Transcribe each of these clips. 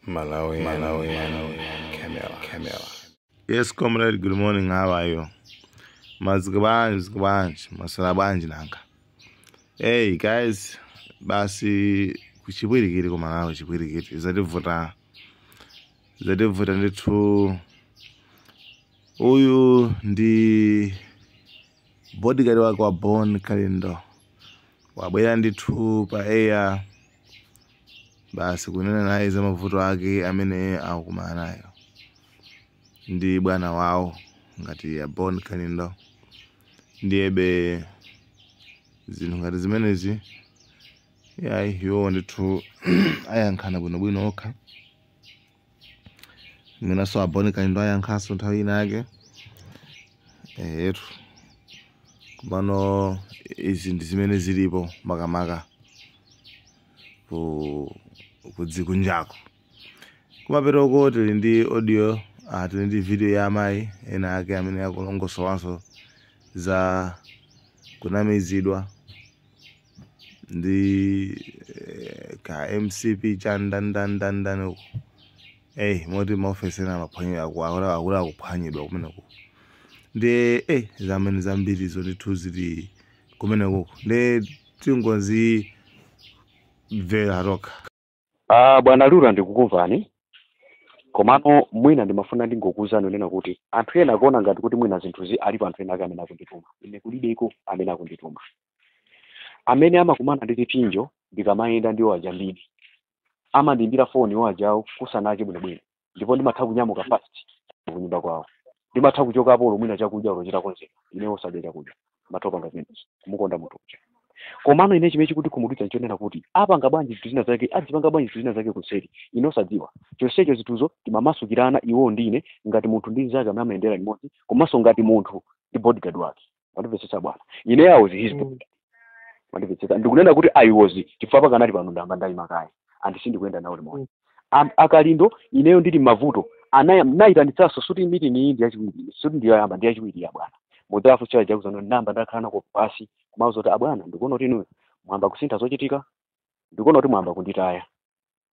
Malawi, Malawi, Camera, Camera. Yes, comrade, good morning. How are you? Madzuka bwanji, madzuka bwanji, maswera bwanji nanga. Hey guys, basi kuchipwirikiti ku Malawi, chipwirikiti zativuta, zativuta ndithu. Uyu ndi bodyguard wake wa Bon Kalindo, wabwera ndithu pa air basi kunena naye za mavuto ake amene akukumana nayo ndi bwana wawo ngati ya Bon Kalindo. Ndiyebe zinthu ngati zimenezi, yayi, iwo ndithu ayankhana bwinobwino okha. Mwinanso a Bon Kalindo ayankhanso nthawi ina yake etu. Komano izi ndi zimene zilipo makamaka ku kudzikunjako. Kumaperoko tili ndi audio, tili ndi video ya amayi ena ake amene akulongosolanso za kunamizidwa ndi ka MCP cha ndandandandani uku. Hey, moti maofesi ena amaphwanyidwa, akulu akuphwanyidwa kumeneko. Ndi zamene zambirizo ndithu zili kumeneko, ndi tingozimvera tokha. Ah, bwana Lura, ndikukumvani, komano mwina ndimafuna ndingokuwuzani unena kuti anthu ena akuona ngati kuti mwina zinthuzi alipo anthu ena ake amene akundituma. Ine kulibeko amene akundituma. Amene amakumana ndi chipsinjo ndikamayenda ndiwo aja mbiri amandiyimbira foni iwo ajawo kusanache bwinobwino, ndipo ndimatha kunyamuka fast kunyumba kwawo, ndimatha kuchokapo olo mwina chakudya olo chitakonzeka, ine osadya chakudya, ndimatha kupanga zimenezo kumukonda munthu uja. Komano ine chimene chikuti khumudwitsa nchonena kuti apanga bwanji zinthu zina zake, adzipanga bwanji zinthu zina zake kuseri ine osadziwa. Chonsecho zinthuzo timamasukirana iwo ndine ngati munthu ndi mnzake amene amayendera limodzi, komanso ngati munthu ndi bodyguard wake. Mandimvetsetsa bwana? Ine I was his bodyguard, mandimvetsetsa? Ndikunena kuti I was chifukwa pakanali pano ndamba ndayima kaye and sindikuyenda nawo limodzi. Akalindo, ineyo ndili m'mavuto nayitanitsanso suti meeting iyi ndi yachiwiri, suti ndiyoyamba, ndi yachiwiri ya bwana mudzafu chaja kuzano. Namba ndakhala nako pasi kumauza kuti abwana, ndikuona kuti inuyo mwamba kusintha zochitika, ndikuona kuti mwamba kunditaya.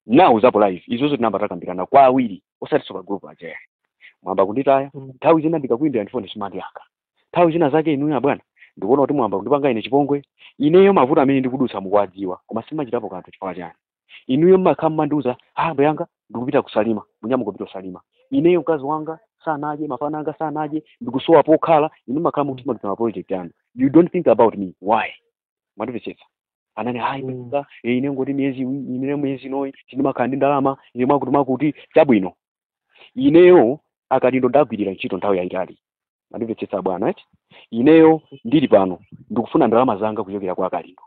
Nauzapo live izozo, tinamba takambirana kwa awiri, osati pa group aja. Mwamba kunditaya, nthawi zina ndikakuimbira ndifoni simandiyankha, nthawi zina zake inuyo abwana ndikuona kuti mwamba kundipanga ine chipongwe. Ineyo mavuto amene ndikudutsa mukuwadziwa, koma simachitapo kanthu. Chifukwa chani? Inuyo mmakhala mmandiuza, "Ah, mboyanga, ndikupita kusalima," munyamuka kupita kusalima. Ineyo mkazi wanga sanadye, mafana anga sanadye, ndikusowa pokhala. Inu makhala mukuthamangitsa ma project anu, you don't think about me. Why? Mwandimvetsetsa? Anani hayi mm. Ine ngoti miyezi ine miyezi inoyi sindimakhala ndi ndalama ine mwakuti mwakuti. Chabwino, ineyo akalindo ndagwirira ntchito nthawi yayitali, mwandimvetsetsa bwana, eti? Ineyo ndili pano ndikufuna ndalama zanga kuchokera kwa akalindo.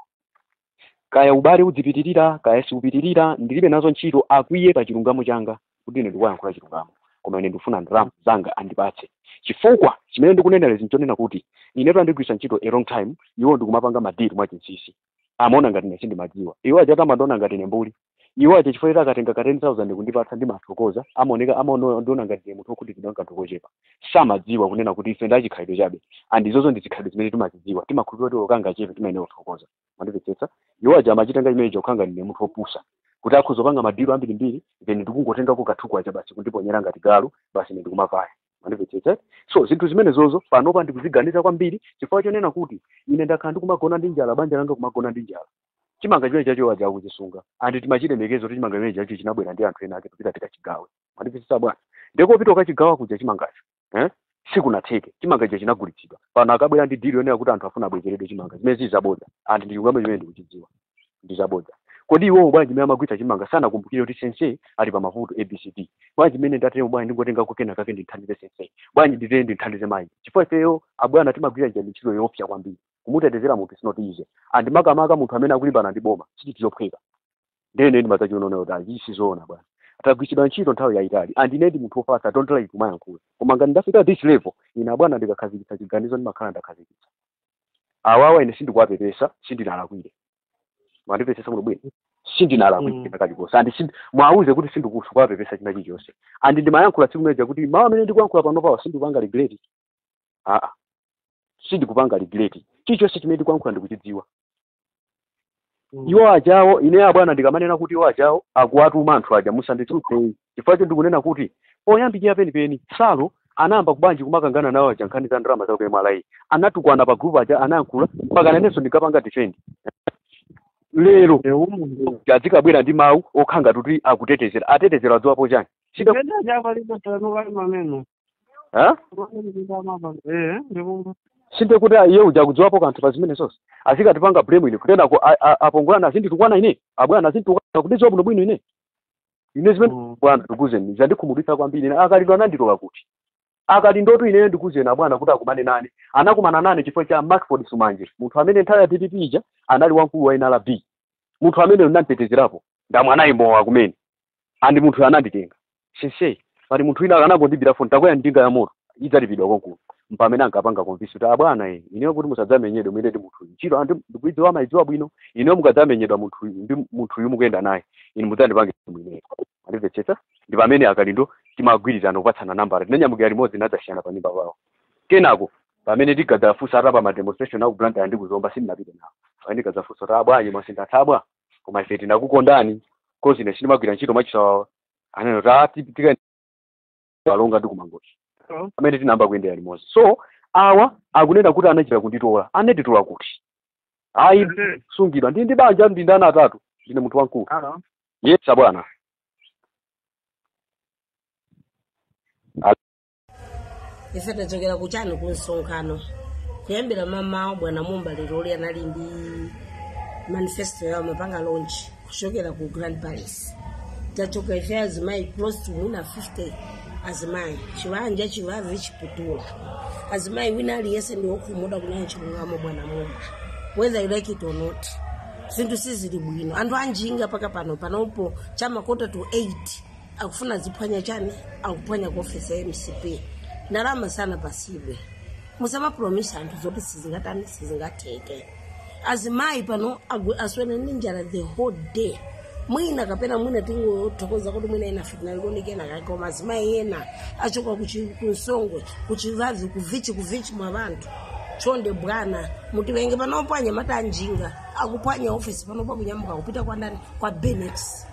Kaya ubale udzipitirira, kaya siupitirira, ndilibe nazo ntchito. Akwiye pa chilungamo changa kuti ine ndikuyankhula chilungamo, koma ine ndikufuna ndalama zanga andipatse, chifukwa chimene ndikunena lezi nchonena kuti ineto andigwiritsa ntchito a long time. Iwo ndikumapanga ma deal mwachinsinsi, amaona ngati ine sindimadziwa. Iwo aja amandiona ngati ine mbuli. Iwo aja chifukwa akatenga ka 10,000 kundipatsa ndimathokoza, amaoneka amaona ngati ine munthu wokhutitsidwa nkanthu kochepa. Samadziwa kunena kuti ife ndachikhalidwe chabe, and izozo ndi zikhalidwe zimene timazidziwa, timakhulupirira kuti okanga chepe timayenera kuthokoza. Mwandimvetsetsa? Iwo aja amachitenga chimene chokha ngati ine munthu wopusa, kuti akhoza kupanga ma deal ambirimbiri, then ndikungotengako kathuku aja basi kundiponyera ngati galu basi, ine ndikumavaya. Mwandimvetsetsa? So zinthu zimene zozo panopa ndikuziganiza kwambiri, chifukwa chonena kuti ine ndakhala ndikumagona ndi njala, banja langa kumagona ndi njala. Chimanga chimene chacho waja kuchisunga and timachilemekeza kuti chimanga chimene chacho chinabwera ndi anthu ena ake, tupita tikachigawe. Mwandimvetsetsa bwana? Ndikopita ukachigawa kuja chimangacho, eh? Sikunatheke, chimanga icho chinagulitsidwa. Pano akabwera ndi deal yonena kuti anthu afuna abwezeredwe chimanga, zimene zili zabodza, and ndi chilungamo chimene ndikuchidziwa ndi zabodza. Kodi iwowo bwanji mmene amagulitsa chimanga sanakumbukire kuti sensei ali pa mavuto ABCD? Bwanji mmene ndatero, bwanji ndingotengako kena kake ndithandize sensei? Bwanji nditere ndithandize mayi? Chifukwa ifeyo abwana timagwira njani ntchito yoopsa kwambiri. Kumutetezera munthu is not easy, and makamaka munthu amene akulimbana ndi boma sichinthu chophweka. Ndene ndimadzachiona kuti ayi, sizoona bwana, tagwiritsidwa ntchito nthawi yayitali, and ine ndi munthu wofatsa, don't like kumayankhula, koma ngati ndafika this level, ine abwana ndikakhazikitsa chiganizo ndimakhala ndakhazikitsa. Awawa ine sindikuwapepesa, sindinalakwire. Mwandipesesa muno bwino? Sindinalakwire kalikonse, and mwauze kuti sindikuwapepesa china chilichonse, and ndimayankhula tsiku limeja kuti mawu amene ndikuyankhula pano pawa sindikupanga regret. Aa, sindikupanga regret. Chilichonse chimene ndikuyankhula ndikuchidziwa. Iwo ajawo ine abwana ndikamanena kuti iwo ajawo akuwatuma anthu aja musanditsutse, chifukwa ndikunena kuti poyambirira penipeni Salo anayamba kubanji kumakangana nawo aja nkhani za ndalama za ku MRA, anatukwana pa group aja, anayankhula mpaka nanenso ndikapanga defend. Lero adzikabwera ndi mawu okhanga kuti akutetezera, atetezera adziwapo chani? Sinde kuti iye uja akudziwapo kanthu pa zimene zonse, azikatipanga blame ine kutenako apongolana azinditukwana ine, abwana azinditukwana kundidziwa bwinobwino ine zimene bwana ndikuzeni zandikhumudwitsa kwambiri. Ine akalindo ananditola kuti akalindotu ineyo ndikuzeni abwana kuti akumane nane, anakumana nane chifukwa cha Macford Sumanje, munthu amene nthawi ya DPP ija anali wamkulu wa NRB, munthu amene ndinamtetezerapo ndamwanayimowa kumene andi munthu ananditenga sensei pali munthu wina anangondibira foni takwera ndinga ya moto idzalipidwa konkuno, mpamene ankapanga convince kuti abwana ineyo kuti musadzamenyedwe mwine ndi munthu ntchito andi ndikuidziwa amayidziwa bwino, ineyo mukadzamenyedwa munthu ndi munthuyu mukuyenda naye ine mudzandipange mwineyo andimvetsetsa. Ndi pamene akalindo timagwirizana kupatsana nambala, tinanyamukira limodzi nadzasiyana pa nyumba pawo. Kenako pamene tigadzafunsa atapa ma demonstration aku Blantyre ndi kuzomba sindinapite nawo, pamene tigadzafunsa kuti abwanyi mwasindathabwa koma ife tinakukondani kozi ine sindimagwira ntchito mwachisawawa, aneno ta tika alonga ndi kumangochi pamene tinayamba kuyendera limodzi. So awa akunena kuti anachita kunditola, ananditola kuti ayi sungidwa ndi banja ndi ndana atatu, ndine munthu wamkulu. Yes abwana. Ife tachokera kuchani ku msonkhano kuyambira mamawa bwana Mumba lero li anali ndi manifesto yawo mapanga launch kuchokera ku Grand Palace. Tachoka ife azimayi close to mwina 50 azimayi, chivanja chivavi chiputula azimayi wina aliyense ndi wokhumudwa kunena chilungamo bwana Mumba, whether you like it or not, zinthu sizili bwino. Anthu anjinga paka pano panopo chama 7:45 akufuna ziphwanya chani, akuphwanya ku office ya MCP, ndalama sana pasidwe. Musamapromisa anthu zoti sizingatani sizingatheke. Azimayi pano aswene ndi njala the whole day, mwina kapena mwina tingothokoza kuti mwina ena fitinalikonikena kake, koma azimayi ena achoka kunsongwe kuchivavi kuvichi mwa vanthu. Chonde bwana mutivenge panopo anyamata anjinga akuphwanya office panopo kunyamuka kupita kwa ndani kwa Benex.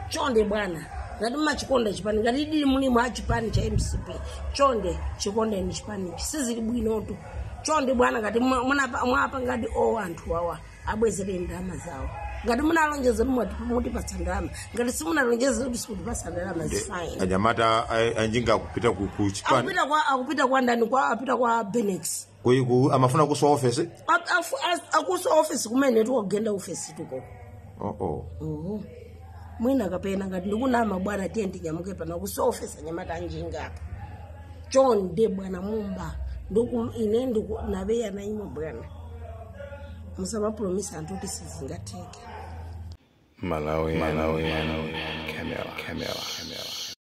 Chonde bwana ngati mmachikonda chipani, ngati dili mulimu a chipani cha MCP, chonde chikondeni chipanichi sizili bwinotu. Chonde bwana ngati mwapa ngati o anthu awa abwezere ndalama zawo, ngati munalonjeza mutipatsa ndalama, ngati simunalonjeza kuti sikutipatsa ndalama zifine. Anyamata anjinga akupita ku chipani, akupita kwa ndani, kwa apita kwa Benex amafuna kuswa office, akuswa office kumene tikugenda office tuko. Mwina kapena ngati ndikunama bwana tiye ndinyamuke pano kuswa office anyamata anjinga apa. Chonde bwana Mumba ine nabeya na imwe bwana, musamapromisa anthu kuti sizingatheke. Malawi, Malawi, Camera, Camera, Camera.